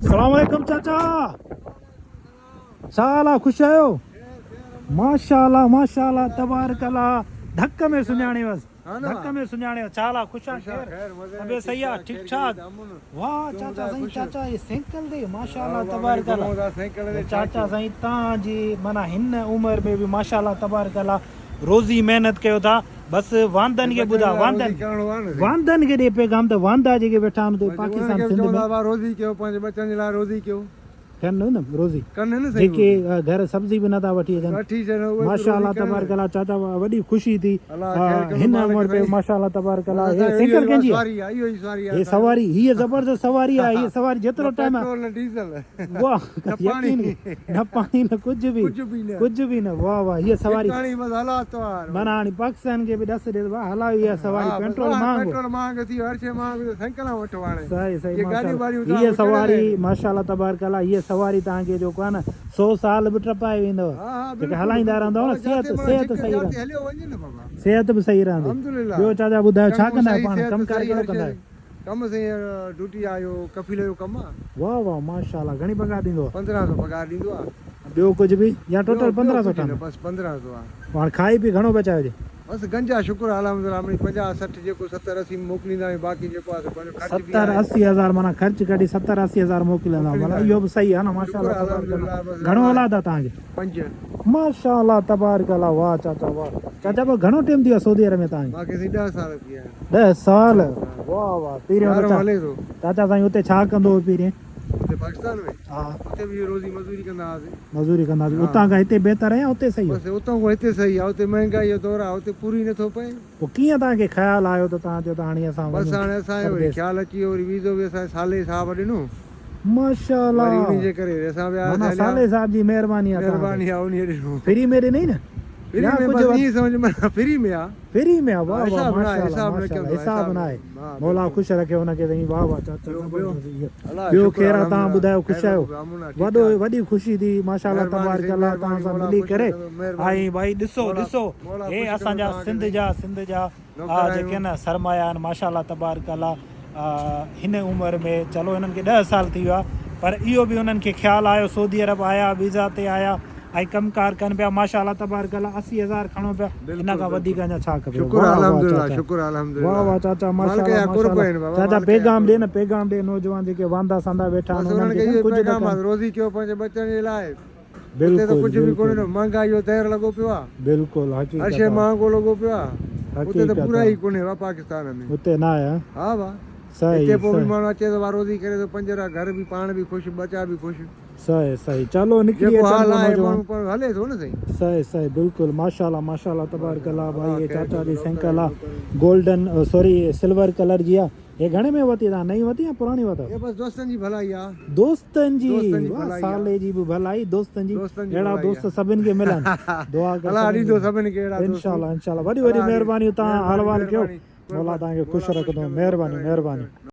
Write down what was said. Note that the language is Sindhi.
سلام عليڪم چاچا ڇا حال آ خوش آهيو ماشاءالله ماشاءالله تبارڪ الله ڌڪ ۾ سڃاڻي وس ڌڪ ۾ سڃاڻي وس ڇا حال آ خوش آ خير طبيعت صحيح آ ٺيڪ ٺاڪ واه چاچا سائين چاچا هي سائيڪل تي ماشاءالله تبارڪ الله چاچا سائين تان جي معنی هن عمر ۾ به ماشاءالله تبارڪ الله روزي محنت ڪيو ٿا بس واندن کي ٻڌا واندن واندن کي ڏي پيغام ته واندا جيڪي ويٺا آهن اتي پاڪستان سنڌ ۾ روزي ڪيو پنهنجي ٻچن جي لاء روزي ڪيو ڪن نه روزي ڪن نه سائين جيڪي گهر سبزي به نٿا وٺي اچن وٺي اچن اهي ماشاء الله تبارڪ الله چاچا وڏي خوشي ٿي هن عمر ۾ ماشاء الله تبارڪ الله هي سائيڪل ڪنهن جي آهي هي سواري هي زبردست سواري آهي هي سواري جيترو ٽائيم پيٽرول نه ڊيزل واه نه پاڻي نه پاڻي نه ڪجهه به ڪجهه به نه واه واه هي سواري ٽڪاڻي بس حالات تو آهي معنيٰ هاڻي پاڪستان کي به ڏس ڏي ته هلايو اها سواري پيٽرول مهانگو پيٽرول مهانگو ٿي ويو هر شيء مهانگي ٿي سائيڪلان وٺو هاڻي صحيح صحيح ماشاءالله هي سواري ماشاءالله تبارڪ الله هي سواري توهان کي جيڪو آهي نه سو سال به ٽپائي ويندو جيڪي هلائيندا رهندو نه صحت صحت صحيح رهندي صحت به صحيح رهندي ٻيو چاچا ٻڌايو ڇا ڪندا آهيو پاڻ ڪم ڪار ڪهڙو ڪندا آهيو ڪم سائين ڊيوٽي آ اهو ڪفيل جو ڪم آ. واه واه ماشاءالله گهڻي پگهار ڏيندو آ. 15 سو پگهار ڏيندو آ. ٻيو ڪجهه به يا ٽوٽل 15 سو ٺهندو. بس 15 سو آ. پاڻ کائي پي گهڻو بچايو جي. بس گنج آ شڪر آ الحمدلله مڙئي 50 60 جيڪو 70 80 موڪليندا آهيون باقي جيڪو آ سو پنهنجو خرچ به 70 آهي. 80 هزار معنيٰ خرچ ڪڍي 70 80 هزار موڪليندا معنيٰ اهو به صحيح آ نه ماشاءالله تبارڪ الله گهڻو اولاد آ توهان کي. 5. ماشاءالله تبارڪ الله واه چاچا واه چاچا پوء گهڻو ٽيم ٿي ويو سعودي عرب ۾ توهان کي. مان کي سائين 10 سال ٿي ويا. 10 سال واه واه پهريون ته چاچا سائين اتي ڇا ڪندو هو پهرين. اتي پاڪستان ۾ ها اتي به روزي مزوري ڪندا هئاسين. مزوري ڪندا هئاسين اتان کان هتي بهتر آهي يا اتي صحيح آهي. بس اتان کان هتي صحيح آهي اتي مهنگائي جو دور آهي اتي پوري نٿو پئي. پوء ڪيئن توهان کي خيال آيو ته توهان چيو ته هاڻي اسان وڃون بس هاڻي اسان کي وري خيال اچي ويو وري ويزو به اسان کي صالح صاحب ڏنو. ماشاءالله وري انهي جي ڪري وري اسان به آياسين معنيٰ هليا. صالح صاحب جي مهرباني آهي توهان تي. مهرباني آهي انهي ڏنو. فري ۾ ڏنئي نه فري يا ۾ ڪجهه بس ائين سمجهه معنيٰ فري ۾ آ. فري ۾ آ واه واه حساب ناهي ماشاءالله حساب نه ماشاءالله ڪيو حساب ناهي مولا خوش رکي ان کي سائين واه واه چاچا زبردست ٻيو شڪر خير آ تان الحمدلله ٻڌايو خوش خير آهيو امن آ ٺيڪ وڏو آ وڏي خوشي ٿي ماشاءالله مهرباني تبارڪ سائين الله تان مهرباني سان مولا ملي خوش ڪري رکندو مهرباني ۽ ڀائي ڏسو مولا ڏسو مولا هي خوش اسان ڪندو جا توهان کي سنڌ سائين جا سنڌ جا نوڪر جيڪي آهيون نه سرمايا آهن ماشاءالله تبارڪ الله هن عمر ۾ چلو هنن کي 10 سال ٿي ويا پر اهو به انهن کي خيال آيو سعودي عرب آيا ويزا تي آيا ۽ ڪم ڪار ڪن پيا ماشاء الله تبارڪ الله 80 هزار کڻو پيا ان بلڪل کان وڌيڪ بلڪل اڃا ڇا کپي شڪر واه واه الحمدلله چاچا شڪر واه الحمدلله واه چاچا ماشاء مالڪ الله جا ماشاء قرب الله آهن بابا چاچا مالڪ جا پيغام ڏي قرب نه پيغام ڏي نوجوان جيڪي واندا ساندا ويٺا بس آهن انهن انهن کي کي ڪن اهو ئي ڪجهه ته پيغام ڪن آهي روزي ڪيو پنهنجي ٻچن جي لاء اتي ته بلڪل ڪجهه به ڪونهي بلڪل نه مهنگائي جو دهر لڳو پيو آهي بلڪل هر حقيقت شيء آ مهانگو لڳو پيو آهي اتي ته حقيقت پورا آ ئي ڪونهي وا پاڪستان ۾ اتي نه آهي ها ها وا صحيح هتي پوء به صحيح ماڻهو اچي ٿو وا روزي ڪري ٿو پنج را گهر به پاڻ به خوش ٻچا به خوش صحيح صحيح چلو نڪري جيڪو اچن حال پوء آهي نوجوان ماڻهو پاڻ هلي ٿو نه سائين. صحيح صحيح بلڪل ماشاءالله ماشاءالله تبارڪ الله الله ڀائي هي خير چاچا ڪندو جي نوڪر سائيڪل آهيون آ نوڪر آهيون. گولڊن سوري سلور ڪلر جي آ هي گهڻي ۾ وتي تان نئين وتي يا پراڻي وتو. هي بس دوستن جي ڀلائي آ. دوستن جي دوستن جي واه ڀلائي آ. صالح جي به ڀلائي دوستن جي دوستن جي اهڙا ڀلائي دوست آ. سڀن کي ملن دعا ڪر الله سڀن کي ڏيندو ملن سڀن کي اهڙا دوست. انشاءالله انشاءالله وڏي وڏي الله ڏي مهربانيون تان حال مهرباني احوال ڪيو مهرباني مولا قربان تان کي خوش مولا خوش رکندو ڪندو نوڪر مهرباني آهيون نوڪر مهرباني. آهيون.